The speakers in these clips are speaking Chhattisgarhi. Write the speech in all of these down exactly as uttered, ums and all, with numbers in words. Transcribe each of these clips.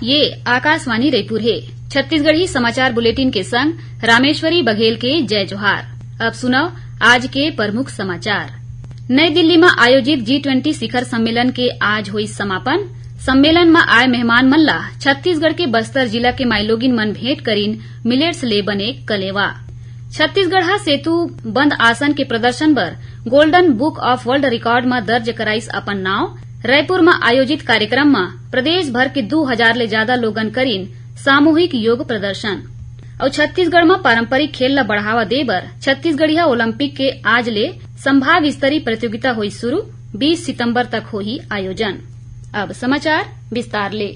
ये आकाशवाणी रईपुर हे। छत्तीसगढ़ी समाचार बुलेटिन के संग रामेश्वरी बघेल के जय जोहार। अब सुनव आज के प्रमुख समाचार। नई दिल्ली म आयोजित जी ट्वेंटी शिखर सम्मेलन के आज होइस समापन। सम्मेलन म आए मेहमान मन ला छत्तीसगढ़ के बस्तर जिला के माईलोगिन मन भेंट करिन मिलेट्स ले बने कलेवा। छत्तीसगढ़ ह सेतु बंद आसन के प्रदर्शन बर Golden Book of World Record म दर्ज कराइस अपन नांव। रायपुर म आयोजित कार्यक्रम म प्रदेश भर के दू हजार ले जादा लोगन करिन सामूहिक योग प्रदर्शन। अउ छत्तीसगढ़ म पारंपरिक खेल ल बढ़ावा दे बर छत्तीसगढ़िया ओलंपिक के आज ले संभाग स्तरीय प्रतियोगिता होई शुरू, बीस सितंबर तक होही आयोजन। अब समाचार विस्तार ले।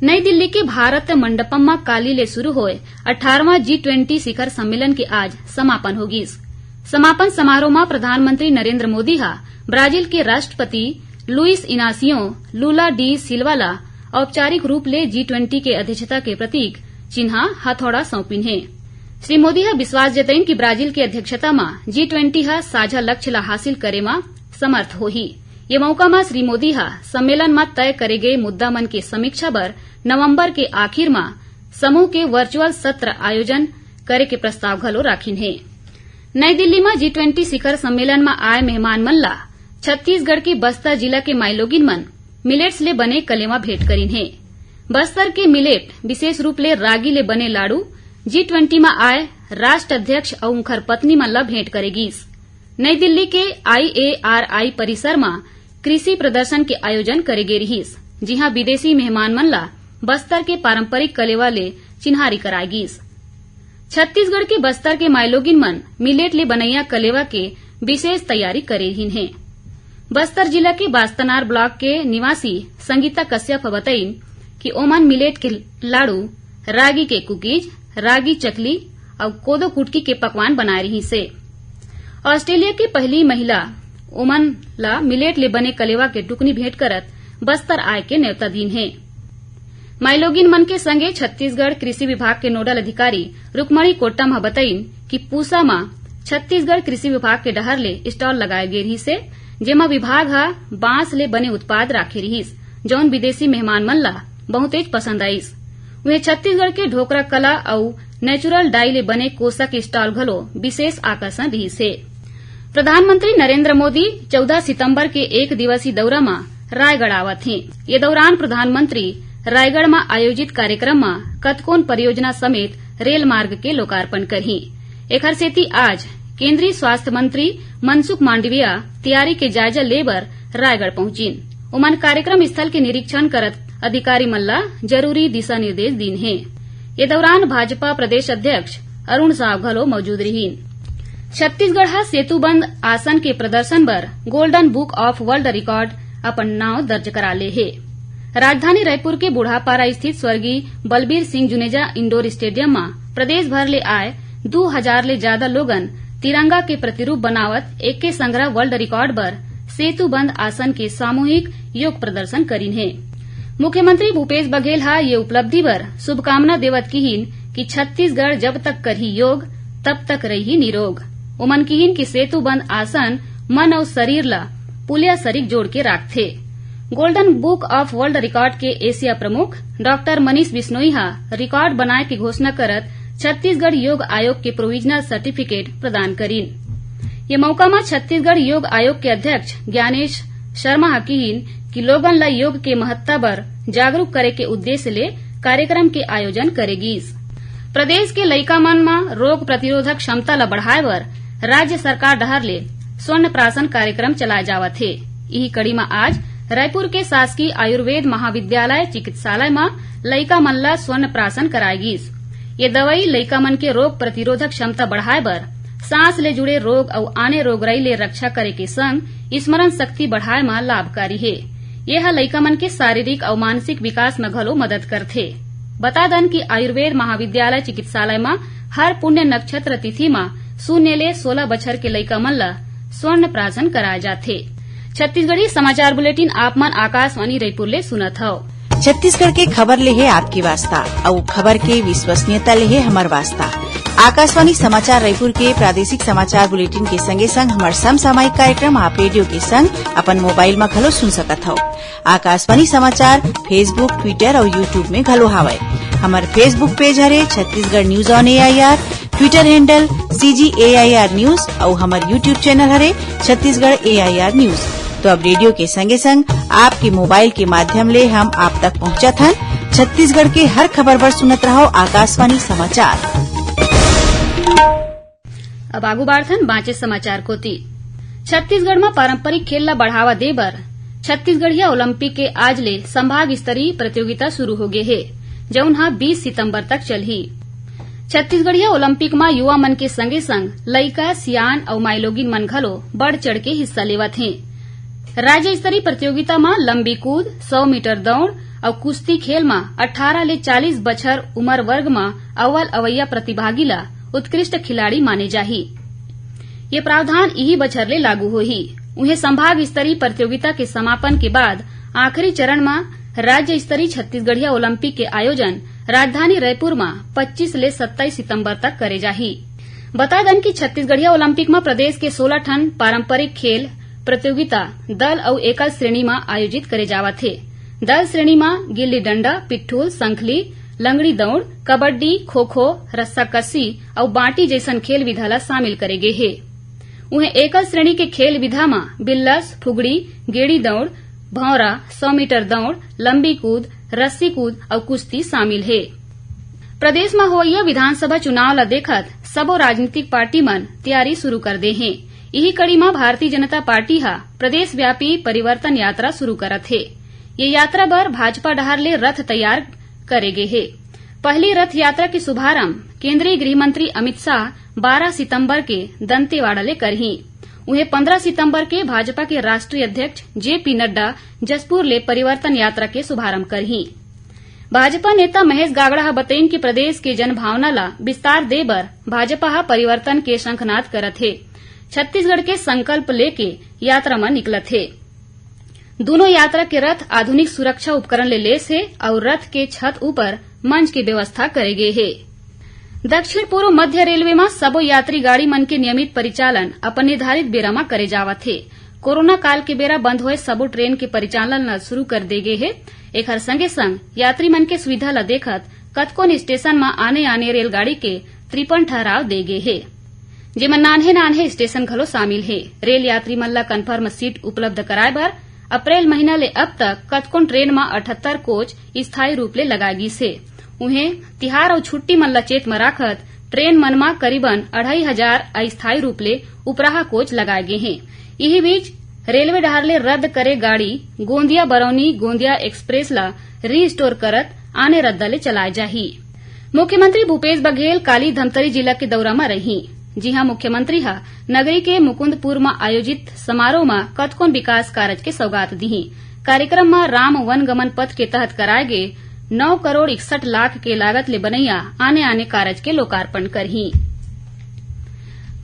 नई दिल्ली के भारत मंडपम म काली ले शुरू होए अठारहवां जी ट्वेंटी शिखर सम्मेलन के आज समापन होगिस। समापन समारोह म प्रधानमंत्री नरेंद्र मोदी ह ब्राजील के राष्ट्रपति लुइस इनासियो लूला डी सिल्वा ला औपचारिक रूप ले जी ट्वेंटी के अध्यक्षता के प्रतीक चिन्हा हथौड़ा सौंपिन हे। श्री मोदी ह विश्वास जतइन कि ब्राजील के अध्यक्षता म जी ट्वेंटी ह साझा लक्ष्य ला हासिल करे म समर्थ होही। ये मौका म श्री मोदी ह सम्मेलन म तय करे गे मुद्दा मन के समीक्षा बर नवंबर के आखिर म समूह के वर्चुअल सत्र आयोजन करे के प्रस्ताव घलो राखिन हे। नई दिल्ली म जी ट्वेंटी शिखर सम्मेलन म आए मेहमान मन ला छत्तीसगढ़ के बस्तर जिला के माईलोगिन मन मिलेट्स ले बने कलेवा भेंट करिन हे। बस्तर के मिलेट, विशेष रूप ले रागी ले बने लाड़ू, जी ट्वेंटी म आए राष्ट्र अध्यक्ष अउ उंखर पत्नी मन ला भेंट करे गीस। नई दिल्ली के आईएआरआई परिसर म कृषि प्रदर्शन के आयोजन करे गे रिहिस, जिहां विदेशी मेहमान मन ला बस्तर के पारंपरिक कलेवा ले चिन्हारी कराए गीस। छत्तीसगढ़ के बस्तर के माईलोगिन मन मिलेट ले बनैया कलेवा के विशेष तैयारी करे रिहिन हे। बस्तर जिला के बास्तनार ब्लॉक के निवासी संगीता कश्यप ह बतइन कि ओमन मिलेट के लाड़ू, रागी के कुकीज, रागी चकली अउ कोदो कुटकी के पकवान बनाए रिहिस हे। ऑस्ट्रेलिया के पहली महिला ओमन ला मिलेट ले बने कलेवा के टुकनी भेंट करत बस्तर आए के नेवता दीन हे। माईलोगिन मन के संगे छत्तीसगढ़ कृषि विभाग के नोडल अधिकारी रुक्मणी कोट्टम ह बतइन कि पूसा म छत्तीसगढ़ कृषि विभाग के डहर ले स्टॉल लगाए गे रिहिस हे, जेमा विभाग ह बांस ले बने उत्पाद राखे रिहिस, जौन विदेशी मेहमान मन ला बहुतेच पसंद आइस। उहें, छत्तीसगढ़ के ढोकरा कला अउ नेचुरल डाई ले बने कोसा के स्टॉल घलो विशेष आकर्षण रिहिस हे। प्रधानमंत्री नरेंद्र मोदी चौदह सितंबर के एक दिवसीय दौरा म रायगढ़ आवत हें। ये दौरान प्रधानमंत्री रायगढ़ म आयोजित कार्यक्रम म कतकोन परियोजना समेत रेल मार्ग के लोकार्पण करही। एखर सेती आज केंद्रीय स्वास्थ्य मंत्री मनसुख मांडविया तियारी के जायजा ले बर रायगढ़ पहुंचिन। ओमन कार्यक्रम स्थल के निरीक्षण करत अधिकारी मन ला जरूरी दिशा निर्देश दीन हे। ये दौरान भाजपा प्रदेश अध्यक्ष अरुण साव घलो मौजूद रिहिन। छत्तीसगढ़ ह सेतुबंद आसन के प्रदर्शन बर Golden Book of World Record अपन नांव दर्ज करा ले हे। राजधानी रायपुर के बुढ़ापारा स्थित स्वर्गीय बलबीर सिंह जुनेजा इंडोर स्टेडियम म प्रदेश भर ले आए दू हजार ले जादा लोगन तिरंगा के प्रतिरूप बनावत एके संघरा वर्ल्ड रिकॉर्ड बर सेतुबंद आसन के सामूहिक योग प्रदर्शन करिन हे। मुख्यमंत्री भूपेश बघेल ह ये उपलब्धि बर शुभकामना देवत किहिन कि छत्तीसगढ़ जब तक करही योग, तब तक रही निरोग। ओमन किहिन कि सेतुबंद आसन मन अउ शरीर ल पुलिया सरीक जोड़ के राखथे। Golden Book of World Record के एशिया प्रमुख डॉक्टर मनीष बिश्नोई ह रिकॉर्ड बनाए के घोषणा करत छत्तीसगढ़ योग आयोग के प्रोविजनल सर्टिफिकेट प्रदान करिन। ये मौका म छत्तीसगढ़ योग आयोग के अध्यक्ष ज्ञानेश शर्मा ह किहिन कि लोगन ल योग के महत्ता बर जागरूक करे के उद्देश्य ले कार्यक्रम के आयोजन करे गीस। प्रदेश के लइका मन म रोग प्रतिरोधक क्षमता ल बढ़ाए बर राज्य सरकार डहार ले स्वर्ण प्राशन कार्यक्रम चलाए जावत हे। इही कड़ी म आज रायपुर के शासकीय आयुर्वेद महाविद्यालय चिकित्सालय म लइका मन ल स्वर्ण प्राशन कराए गीस। ये दवई लइका मन के रोग प्रतिरोधक क्षमता बढ़ाए बर, सांस ले जुड़े रोग अउ आने रोगराई ले रक्षा करे के संग स्मरण शक्ति बढ़ाए म लाभकारी हे। ये ह लइका मन के शारीरिक अउ मानसिक विकास म घलो मदद करथे। बता दन कि आयुर्वेद महाविद्यालय चिकित्सालय म हर पुण्य नक्षत्र तिथि म शून्य ले सोलह बछर के लइका मन ल स्वर्ण प्राशन कराए जाथे। छत्तीसगढ़ी समाचार बुलेटिन आप मन आकाशवाणी रईपुर ले सुनत हव। छत्तीसगढ़ के खबर ले हे आपके वास्ता, अउ खबर के विश्वसनीयता ले हे हमर वास्ता। आकाशवाणी समाचार रायपुर के प्रादेशिक समाचार बुलेटिन के संगे संग हमर समसामयिक कार्यक्रम आप रेडियो के संग अपन मोबाइल म घलो सुन सकत हव। आकाशवाणी समाचार Facebook, Twitter अउ YouTube में घलो हावय। हमर Facebook पेज हरे Chhattisgarh news on AIR, Twitter handle CG AIR news अउ हमर YouTube चैनल हरे छत्तीसगढ़ एआईआर न्यूज। तो अब रेडियो के संगे संग आपके मोबाइल के माध्यम ले हम आप तक पहुंचत हन। छत्तीसगढ़ के हर खबर बर सुनत रहव आकाशवाणी समाचार। अब आगू बाढ़थन बांचे समाचार कोति। छत्तीसगढ़ म पारंपरिक खेल ला बढ़ावा दे बर छत्तीसगढ़िया ओलंपिक के आज ले संभाग स्तरीय प्रतियोगिता शुरू हो गे हे, जउन ह बीस सितंबर तक चलही। छत्तीसगढ़िया ओलंपिक म युवा मन के संगे संग लइका, सियान अउ माईलोगिन मन घलो बढ़ चढ़ के हिस्सा लेवत हें। राज्य स्तरीय प्रतियोगिता म लंबी कूद, सौ मीटर दौड़ अउ कुश्ती खेल म अठारह ले चालीस बछर उमर वर्ग म अव्वल अवइया प्रतिभागी ला उत्कृष्ट खिलाड़ी माने जाही। ये प्रावधान इही बछर ले लागू होही। उहें, संभाग स्तरीय प्रतियोगिता के समापन के बाद आखिरी चरण म राज्य स्तरीय छत्तीसगढ़िया ओलंपिक के आयोजन राजधानी रायपुर म पच्चीस ले सत्ताईस सितंबर तक करे जाही। बता दन कि छत्तीसगढ़िया ओलंपिक म प्रदेश के सोलह ठन पारंपरिक खेल प्रतियोगिता दल अउ एकल श्रेणी म आयोजित करे जावत हे। दल श्रेणी म गिल्ली डंडा, पिट्ठूल, संखली, लंगड़ी दौड़, कबड्डी, खो-खो, रस्साकसी अउ बांटी जइसन खेल विधा ल शामिल करे गे हे। उहें, एकल श्रेणी के खेल विधा म बिल्लस, फुगड़ी, गेड़ी दौड़, भौंरा, सौ मीटर दौड़, लंबी कूद, रस्सी कूद अउ कुश्ती शामिल हे। प्रदेश म होवइया विधानसभा चुनाव ल देखत सबो राजनीतिक पार्टी मन तैयारी शुरू कर दे हें। इही कड़ी म भारतीय जनता पार्टी ह प्रदेशव्यापी परिवर्तन यात्रा शुरू करत हे। ये यात्रा बर भाजपा डहार ले रथ तैयार करे गे हे। पहली रथ यात्रा के शुभारंभ केंद्रीय गृह मंत्री अमित शाह बारह सितंबर के दंतेवाड़ा ले करही। उहें, पन्द्रह सितंबर के भाजपा के राष्ट्रीय अध्यक्ष जेपी नड्डा जशपुर ले परिवर्तन यात्रा के शुभारंभ करही। भाजपा नेता महेश गागड़ा ह बतइन कि प्रदेश के जनभावना ला विस्तार दे बर भाजपा ह परिवर्तन के शंखनाद करत हे। छत्तीसगढ़ के संकल्प लेके यात्रा म निकलत हे। दूनों यात्रा के रथ आधुनिक सुरक्षा उपकरण ले लैस हे अउ रथ के छत ऊपर मंच के व्यवस्था करे गे हे। दक्षिण पूर्व मध्य रेलवे म सबो यात्री गाड़ी मन के नियमित परिचालन अपन निर्धारित बेरा म करे जावत हे। कोरोना काल के बेरा बंद होए सबो ट्रेन के परिचालन ल शुरू कर दे गे हे। एखर संगे संग यात्री मन के सुविधा ल देखत कतकोन स्टेशन म आने-आने रेलगाड़ी के त्रिपन ठहराव दे गे हे, जेमा नान्हे-नान्हे स्टेशन घलो शामिल हे। रेल यात्री मन ल कन्फर्म सीट उपलब्ध कराए बर अप्रैल महीना ले अब तक कतकोन ट्रेन म अठहत्तर कोच स्थायी रूप ले लगाए गिस हे। उहें, तिहार अउ छुट्टी मन ल चेत म राखत ट्रेन मन म करीबन अढ़ाई हजार अस्थायी रूप ले उपराहा कोच लगाए गे हे। इही बीच, रेलवे डहार ले रद्द करे गाड़ी गोंदिया बरौनी गोंदिया एक्सप्रेस ल रीस्टोर करत आने रद्दा ले चलाए जाही। मुख्यमंत्री भूपेश बघेल काली धमतरी जिला के दौरा म रही, जिहां मुख्यमंत्री ह नगरी के मुकुंदपुर म आयोजित समारोह म कतकोन विकास कारज के सौगात दिही। कार्यक्रम म राम वन गमन पथ के तहत कराए गे नौ करोड़ इकसठ लाख के लागत ले बनैया आने-आने कारज के लोकार्पण करही।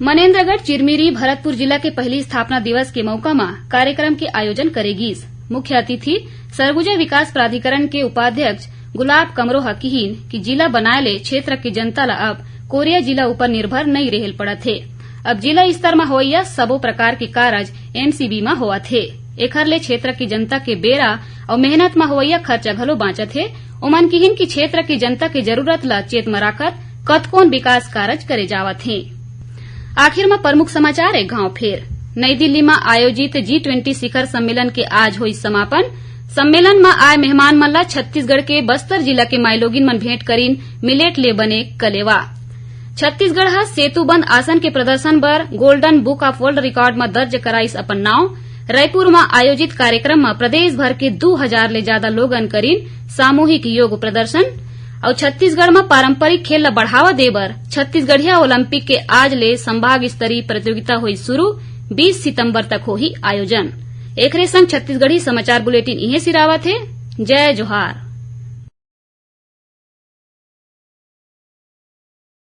मनेन्द्रगढ़ चिरमिरी भरतपुर जिला के पहिली स्थापना दिवस के मौका म कार्यक्रम के आयोजन करे गीस। मुख्य अतिथि सरगुजा विकास प्राधिकरण के उपाध्यक्ष गुलाब कमरो ह किहीन कि जिला बनाए ले क्षेत्र के जनता ल अब कोरिया जिला ऊपर निर्भर नइ रेहे ल पड़त हे। अब जिला स्तर म होवइया सबो प्रकार के कारज एमसीबी म होवत हे। एखर ले क्षेत्र के जनता के बेरा अउ मेहनत म होवइया खर्चा घलो बांचत हे। ओमन किहीन कि क्षेत्र के जनता के जरूरत ल चेत म राखत कतकोन विकास कारज करे जावत हे। आखिर म प्रमुख समाचार एक घांव फेर। नई दिल्ली म आयोजित जी ट्वेंटी शिखर सम्मेलन के आज होइस समापन। सम्मेलन म आए मेहमान मन ल छत्तीसगढ़ के बस्तर जिला के माईलोगिन मन भेंट करिन मिलेट ले बने कलेवा। छत्तीसगढ़ ह सेतुबंद आसन के प्रदर्शन बर Golden Book of World Record म दर्ज कराइस अपन नांव। रायपुर म आयोजित कार्यक्रम म प्रदेश भर के दू हजार ले जादा लोगन करिन सामूहिक योग प्रदर्शन। अउ छत्तीसगढ़ म पारंपरिक खेल ल बढ़ावा दे बर छत्तीसगढ़िया ओलंपिक के आज ले संभाग स्तरीय प्रतियोगिता होई शुरू, बीस सितंबर तक होही आयोजन। एखरे संग छत्तीसगढ़ी समाचार बुलेटिन इहें सिरावत हे। जय जोहार।